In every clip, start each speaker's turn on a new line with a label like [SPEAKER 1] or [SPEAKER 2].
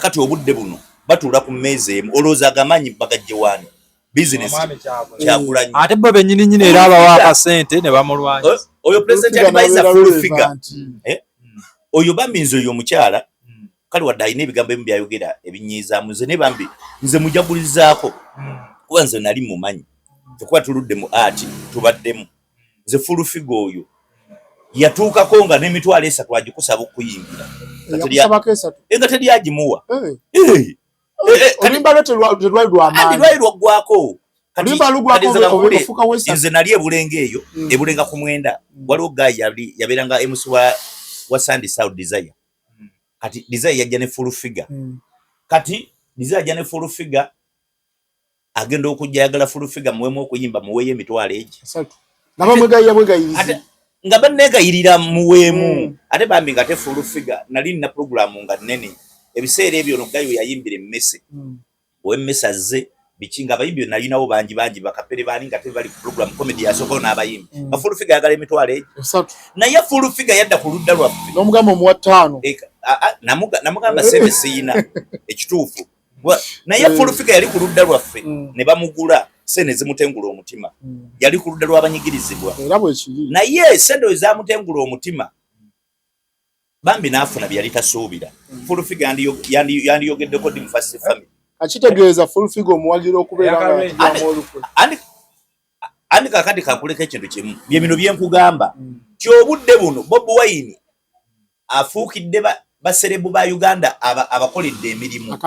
[SPEAKER 1] Kakati obudde buno batuula ku mmeeza emu, olowooza agamanyi bagajje waani? Bizinesi Kyagulanyi.
[SPEAKER 2] Ate bo bennyini nnyini era abawa akasente ne bamulwanyisa.
[SPEAKER 1] Oyo president advisor Full Figure, eh? Oyo bambi nze oyo omukyala kale wadde alina ebigambo ebimu byayogera ebinyiizaamu nze, naye bambi nze mujagulizaako kuba nze nali mumanyi, tekuba tuludde mu art tubaddemu. Nze Full Figure oyo yatuukako nga n'emitwalo 3 agikusaba okuyingira nga teri agimuwa.
[SPEAKER 3] Oluyimba lwe terwali lwamaanyi.
[SPEAKER 1] Lwali lwaggwako. Nze nali ebulenga eyo, ebulenga ku 9, waliwo guy yabeeranga MC wa Sandy South Desire. Kati Desire yajja ne Full Figure. Kati Desire ajja ne Full Figure, agenda okujja yagala Full Figure muwemu okuyimba, muweeyo emitwalo egi. Nga banneegayirira muweemu. Ate bambi nga te Full Figure nali nina puroguramu nga nnene ebiseera ebyo. No guy we yayimbira emmese, owemmese azze biki, nga abayimbi nalinawo bangi bangi, bakapere baani, nga tebali ku program comedy yasookawo n'abayimbi, nga Full Figure ayagala emitwalo egi, naye Full Figure yadda ku ludda lwaffe.
[SPEAKER 3] N'omugamba omuwa ttaano.
[SPEAKER 1] Namugamba sente siyina ekituufu, naye Full Figure yali ku ludda lwaffe ne bamugula sente zimutengula omutima. Yali ku ludda lw'abanyigirizibwa. Naye sente we zamutengula omutima, bambi n'afuna bye yali tasuubira. Full Figure yandiyogeddeko ddi mu First Family?
[SPEAKER 3] Akitegeeza Full Figure omuwagira okubeera nga olukwe.
[SPEAKER 1] Andi kakati kakuleka ekintu kimu, bye bino byenkugamba kyobudde buno Bobi Wine afuukidde baserebu ba Uganda abakoledde emirimu.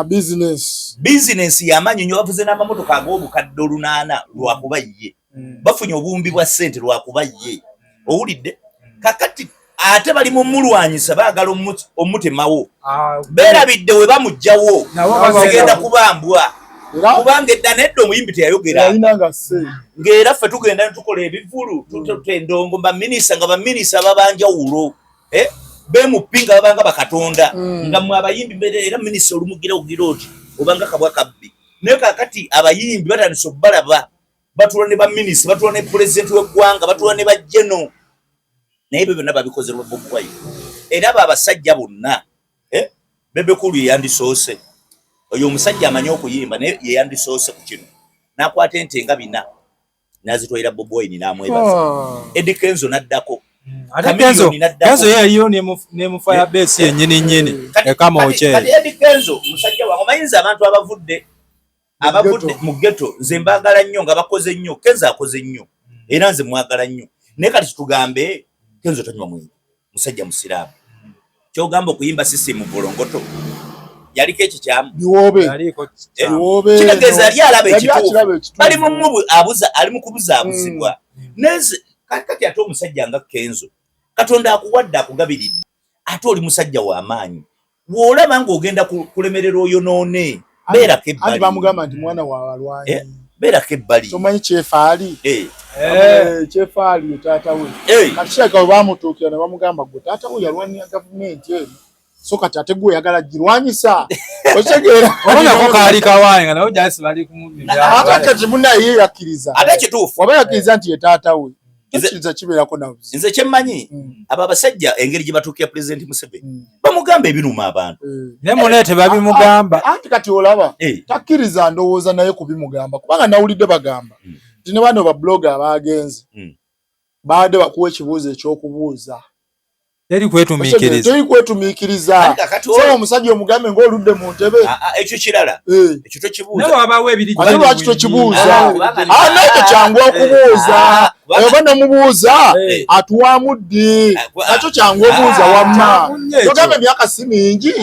[SPEAKER 1] Bizinesi y'amaanyi nnyo. Bavuze n'amamotoka ag'obukadde 800 lwakuba ye. Bafunye obuwumbi bwa ssente lwakuba ye. Owulidde? Kakati ate bali mu mulwanyisa, baagala omutemawo. Beerabidde we bamugjawo zigenda kubambwa, kubanga edda nedda omuyimbi teyayogera, ng'era ffe tugenda netukola ebivulu, tuta endongo, baminisita nga baminisita babanjawulo, eh? Bemupi nga babanga bakatonda, nga mwe abayimbi era minisita olumugira ogira oti obanga kabwa kabbi. Naye kakati abayimbi batandise okubalaba batula ne baminisita, batula ne pulezidenti w'eggwanga, batula ne bajeno, naye ebyo byonna babikoze lwa Bobi Wine. Era abo abasajja bonna, eh? Bebe Cool yeyandisoose, oyo omusajja amanyi okuyimba, naye yeyandisoose ku kino n'akwata ente nga bina n'azitwalira Bobi Wine n'amwebaza. Eddy Kenzo n'addako.
[SPEAKER 2] Kenzo yaliyo ne mu fire base yennyini nnyini ekamookyeri.
[SPEAKER 1] Kati Eddy Kenzo musajja wange, omayinza abantu abavudde mu ghetto, nze mbaagala nnyo nga bakoze nnyo. Kenzo akoze nnyo era nze mwagala nnyo, naye kati tugambe Kenzo tanywa mwenge, musajja musiraamu, kyogamba okuyimba sisi mu bulongoto yaliko ekikyamu? Kitegeeza yali alaba ekituufu, bali mumuabuza, ali mu kubuzaabuzibwa. Nenze kati ate omusajja nga Kenzo, Katonda akuwadde, akugabiridde, ate oli musajja w'amaanyi, bw'olaba ng'ogenda kulemerera oyonoone, beerako ebbali.
[SPEAKER 3] Bamugamba nti mwana wa balwanyi.
[SPEAKER 1] Eh, beerako ebbali.
[SPEAKER 3] Tomanyi kyefaali?
[SPEAKER 1] Eh.
[SPEAKER 3] Eh, kyefaali taata we. Kati kirabika bwe bamutuukira ne bamugamba, "Gwe taata we yalwanira gavumenti eno, so kati ate gwe oyagala girwanyisa," okitegeera?
[SPEAKER 2] Nako kaali kawaani nga nabo jasi bali
[SPEAKER 3] kumumira. Ate kati munaye ye yakkiriza.
[SPEAKER 1] Ate kituufu.
[SPEAKER 3] Waba yakkiriza nti ye taata we, tekiriza kibeerako na buzibu.
[SPEAKER 1] Nze kyemmanyi, abo abasajja engeri gye batuukira Pulezidenti Museveni, bamugamba ebiruma abantu.
[SPEAKER 2] Naye mune tebabimugamba.
[SPEAKER 3] Anti kati olaba takkiriza, ndowooza naye kubimugamba, kubanga nawulidde bagamba nti ne bano ba blogger abagenze baadde bakuwa ekibuuzo ekyokubuuza.
[SPEAKER 2] Teri kwetumiikiriza.
[SPEAKER 3] Teri kwetumiikiriza. So omusajja omugambe ng'oludde mu ntebe.
[SPEAKER 1] Ah, ah, ekyo kirala. Ekyo tokibuuza.
[SPEAKER 2] Naye wabaawo ebiri.
[SPEAKER 3] Ate lwaki tokibuuza? Ah, nekyo kyangu okubuuza. Oba nomubuuza atuwaamu ddi, nakyo kyangu obuuza. Wamma togambe emyaka si mingi.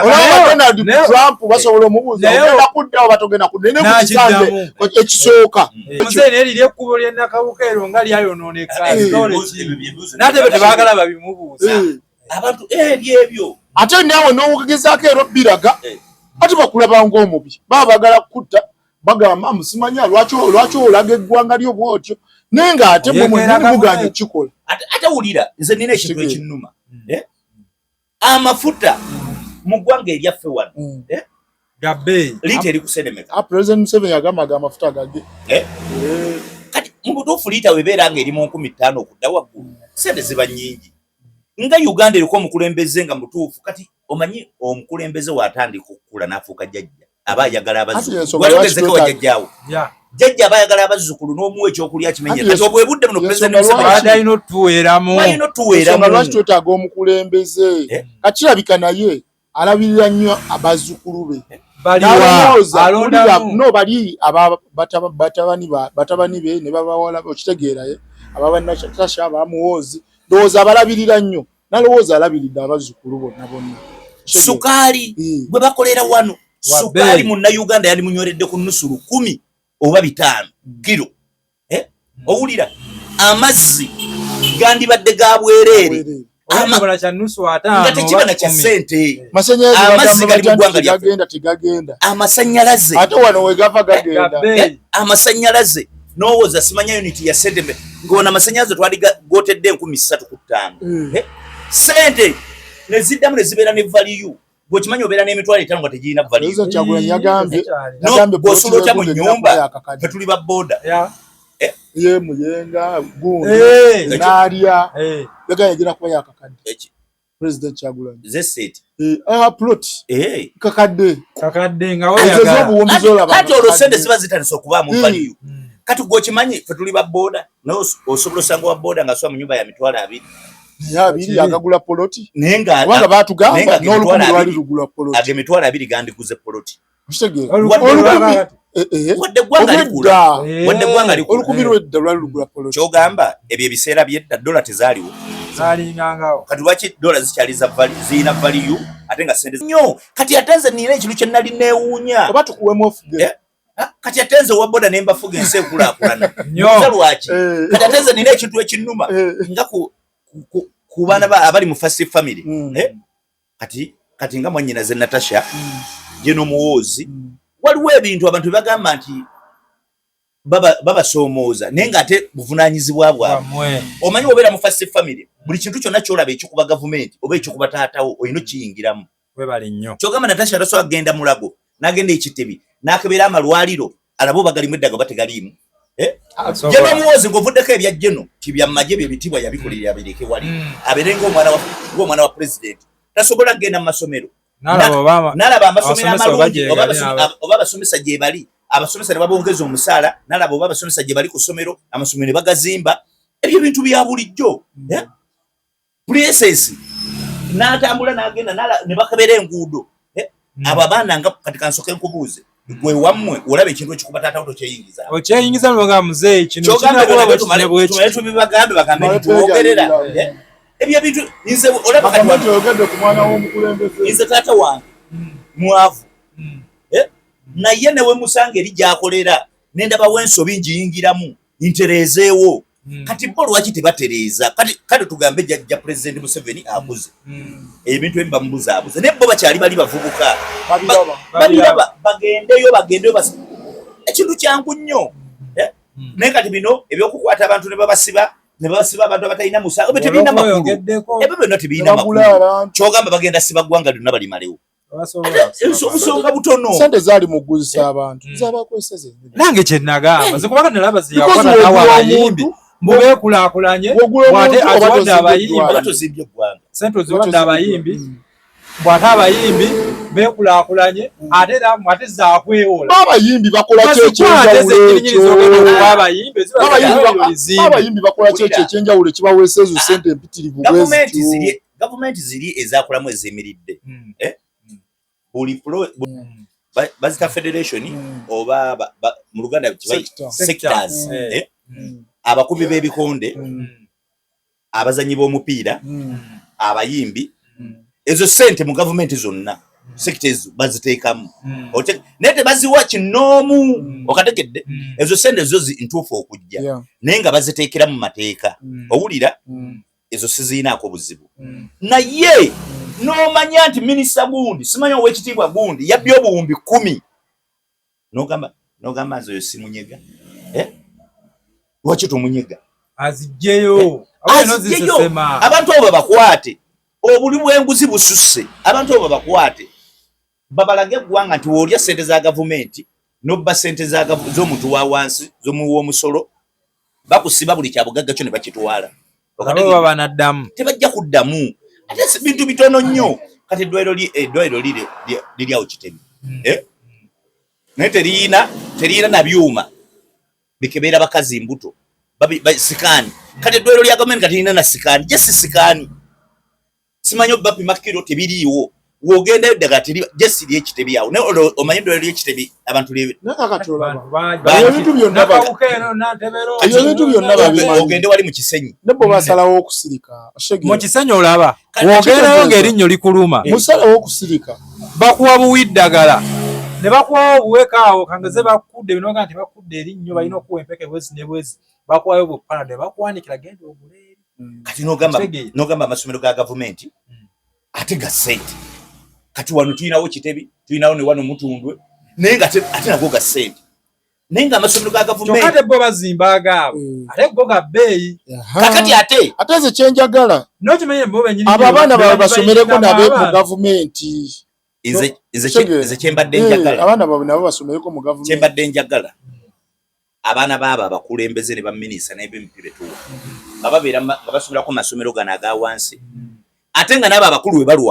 [SPEAKER 3] Olaba Donald Trump basobola omubuuza, ogenda kudda oba togenda kudda, naye ku kisande ekisooka.
[SPEAKER 2] Muzeeyi, naye liri ekkubo ly'e Nakawuka eryo nga lyayonooneka, n'ate be tebaagala babimubuuza.
[SPEAKER 1] Abantu ebyo ebyo.
[SPEAKER 3] Ate naawe n'ogezaako era obbiraga, ate bakulaba ng'omubi, baba bagala kukutta, bagamba musimanya lwaki olaga eggwanga lyo bwotyo, naye ng'ate mwe mwennyini muganye okukikola.
[SPEAKER 1] Ate wulira, nze nina ekintu ekinnuma, eh? Amafuta mu ggwanga eryaffe wano, eh?
[SPEAKER 2] Gabbeeyi.
[SPEAKER 1] Liita eri kusenemeka.
[SPEAKER 3] Ah, President Museveni yagamba aga amafuta gage.
[SPEAKER 1] Eh? Kati mu butuufu liita webeera nga eri mu 5000 okudda waggulu, sente ziba nnyingi. Nga Uganda eriko omukulembeze nga mutuufu kati. Omanyi omukulembeze watandika okukula n'afuuka jjajja, aba ayagala abazzukulu. Wali ogezeko wa jjajjaawo? Jjajja aba ayagala abazzukulu n'omuwa ekyokulya kimenye. Kati obwe budde buno President Museveni
[SPEAKER 2] alina otuweeramu.
[SPEAKER 1] Alina otuweeramu.
[SPEAKER 3] Lwaki twetaaga omukulembeze? Kakirabika naye alabirira nnyo abazzukulu be. No bali batabani be ne babawala, okitegeera, ababanatasha abamuwoozi, ndowooza abalabirira nnyo, nalowooza alabiridde abazzukulu bonna bonna.
[SPEAKER 1] Sukaali gwe bakolera wano, sukaali munnayuganda yandimunyweredde ku nusu 10 oba 5 kiro. Owulira amazzi gandibadde ga bwereere nga tekiba na kya ssente. Amazzi gali mu ggwanga lyaffe, amasannyalaze
[SPEAKER 3] ate wano wegava gagenda,
[SPEAKER 1] amasannyalaze n'owooza simanya unit ya ssente ng'ona amasannyalaze twali gotedde 3,005 ssente ne ziddamu ne zibeera ne value. Gwekimanyi obeera n'emitwalo 5 nga tegirina value. Gw'osula otya mu nnyumba? Ffe tuli ba boda.
[SPEAKER 3] Ye Muyenga gundi n'alya yagambye egenda kuba yakakadde. President Kyagulanyi
[SPEAKER 1] zeseti
[SPEAKER 3] plot kakadde
[SPEAKER 2] kakadde nga oyagala.
[SPEAKER 1] Kati olwo sente ziba zitandise okubaamu value. Kati gwekimanyi ffe tuli ba boda, naye osobola osanga wa boda nga asula mu nnyumba ya 20,000.
[SPEAKER 3] Naye abiri agagula poloti,
[SPEAKER 1] naye nga
[SPEAKER 3] kubanga baatugamba n'olukumi lwali lugula poloti.
[SPEAKER 1] Ago 20,000 gandiguze poloti.
[SPEAKER 3] Wadde
[SPEAKER 1] eggwanga likula,
[SPEAKER 3] olukumi lwedda lwali lugula poloti.
[SPEAKER 1] Kyogamba ebyo ebiseera byedda dola tezaaliwo,
[SPEAKER 2] zalingangawo.
[SPEAKER 1] Kati lwaki dola zikyali zirina value ate nga sente nnyo? Kati ate nze nina ekintu kye nali neewuunya.
[SPEAKER 3] Oba tukuwemu ofuge.
[SPEAKER 1] Kati ate nze owa boda ne mbafuga ensi ekulaakulana. Nza lwaki? Kati ate nze nina ekintu ekinnuma nga ku baana abali mu first family. Kati nga mwannyinaze Natasha, General Muhoozi, waliwo ebintu abantu bye bagamba nti babasoomooza, naye ng'ate buvunaanyizibwa bwabwe. Omanyi obeera mu first family, buli kintu kyonna ky'olaba ekikuba gavumenti oba ekikuba taatawo olina okiyingiramu. Kyogamba Natasha tasobola kugenda Mulago n'agenda ekitebi n'akebera amalwaliro alabe oba galimu eddagala oba tegaliimu. General Muhoozi ng'ovuddeko ebya General ti byamagye bye bitibwa yabikolera abireke wali, abeere ng'omwana wa pulezidenti. Tasobola kugenda mu masomero n'alaba amasomero amalungi oba abasomesa gye bali, abasomesa ne babongeza omusaala, n'alaba oba abasomesa gye bali ku ssomero, amasomero ne bagazimba. Ebyo bintu bya bulijjo. Princess n'atambula n'agenda ne bakebera enguudo. Abo abaana nga kati kansoke nkubuuze, gwe wammwe olaba ekintu ekikuba taatawo tokyeyingiza?
[SPEAKER 2] Okyeyingiza nga muzeeyi kino.
[SPEAKER 1] Tumale tubibagambe bagambe ntitwogerera ebyo ebintu. Nze olaba kati nze taata wange mwavu, naye newe musanga eri gyakolera nendabawo ensobi ngiyingiramu ntereezeewo. Kati bo lwaki tebatereeza? Kati tugambe jjajja Pulezidenti Museveni akuze, ebintu ebimu bamubuzaabuza, naye bo bakyali bali bavubuka, babiraba. Bagendeyo bagendeyo, ekintu kyangu nnyo. Naye kati bino ebyokukwata abantu ne babasiba, ne babasiba abantu abatalina musango, ebyo tebirina makulu. Ebyo byonna tebirina makulu. Kyogamba bagenda siba ggwanga lyonna balimalewo? Obusonga butono.
[SPEAKER 3] Sente zaali muguzisa abantu zabakwesa zennyini.
[SPEAKER 2] Nange kyenagamba nze, kubanga nalaba zeyakola nawe abayimbi mbubeekulaakulanye, bwate aziwadde abayimbi.
[SPEAKER 1] Tozimbye eggwanga.
[SPEAKER 2] Sente oziwadde abayimbi, bwate abayimbi beekulaakulanye, ate era ate zaakwewola.
[SPEAKER 3] Abayimbi bakola ki ekyenjawulo ekyo? Abayimbi bakola ki ekyo ekyenjawulo ekibaweesa ezo sente empitirivu?
[SPEAKER 1] Bwezityo gavumenti ziri ezakolamu ezimiridde buli bazita federation oba mu Luganda sectors, abakubi b'ebikonde, abazanyi b'omupiira, abayimbi, ezo sente mu gavumenti zonna sectors baziteekamu, naye tebaziwa kinoomu. Okategedde? Ezo sente zo ntuufu okujja, naye nga baziteekera mu mateeka. Owulira? Ezo siziinaako buzibu, naye n'omanya nti minisita gundi, simanya owekitiibwa gundi yabbye 10,000, nogamba nze oyo simunyega. Lwaki tomunyega?
[SPEAKER 2] Azijjeyo.
[SPEAKER 1] Azijjeyo, abantu abo babakwate. Obuli bw'enguzi bususse. Abantu abo babakwate, babalage eggwanga nti woolya sente za gavumenti nobba sente z'omuntu wa wansi z'omuwa omusolo, bakusiba, buli kyabugagga kyo ne bakitwala.
[SPEAKER 2] Banaddamu?
[SPEAKER 1] Tebajja kuddamu. Ate bintu bitono nnyo. Kati eddwaliro liri awo Kitebi, eh? Naye teriyina na byuma bikebeera bakazi mbuto, scan. Kati eddwaliro lya gavumenti kati lirina na scan, just scan, simanyi bapima kiro, tebiriiwo. Wogendayo ddagala teri, just lyekitebi awo. Naye omanyi eddwaliro lyekitebi abantu
[SPEAKER 3] Naye kakati olaba ebintu byonna ebyo ebintu byonna babimanyi.
[SPEAKER 1] Ogende wali mu Kisenyi.
[SPEAKER 3] Ne bwe basalawo okusirika.
[SPEAKER 2] Mu Kisenyi olaba wogendayo ng'erinnyo likuluma,
[SPEAKER 3] musalawo okusirika.
[SPEAKER 2] Bakuwa buwi ddagala ne bakuwawo obuweka awo kangeze bakudde binoga nti bakudde erinnyo, balina okuwa empeke bwezi ne bwezi, bakuwayo bupanado ne bakuwandikira genda ogule eri.
[SPEAKER 1] Kati nogamba amasomero ga gavumenti ate ga ssente. Kati wano tulinawo Kitebi, tulinawo ne wano Mutundwe, naye nga ate nago ga ssente, naye nga amasomero ga
[SPEAKER 2] Kyokka
[SPEAKER 1] gavumenti
[SPEAKER 2] ate bo bazimba agaabwe, ate go ga bbeeyi.
[SPEAKER 1] Kakati ate
[SPEAKER 3] Ate nze kyenjagala,
[SPEAKER 2] N'okimanye bo bennyini
[SPEAKER 3] abo abaana baabwe basomereko nabe mu
[SPEAKER 2] abaana.
[SPEAKER 3] gavumenti.
[SPEAKER 1] Nze kyembadde njagala,
[SPEAKER 3] Abaana baabwe nabo basomereko mu gavumenti.
[SPEAKER 1] Kyembadde njagala, abaana baabo abakulembeze ne baminisita ne ba MP betuwa nga babeera nga basomerako mu masomero gano aga wansi, ate nga n'abo abakulu we balwala.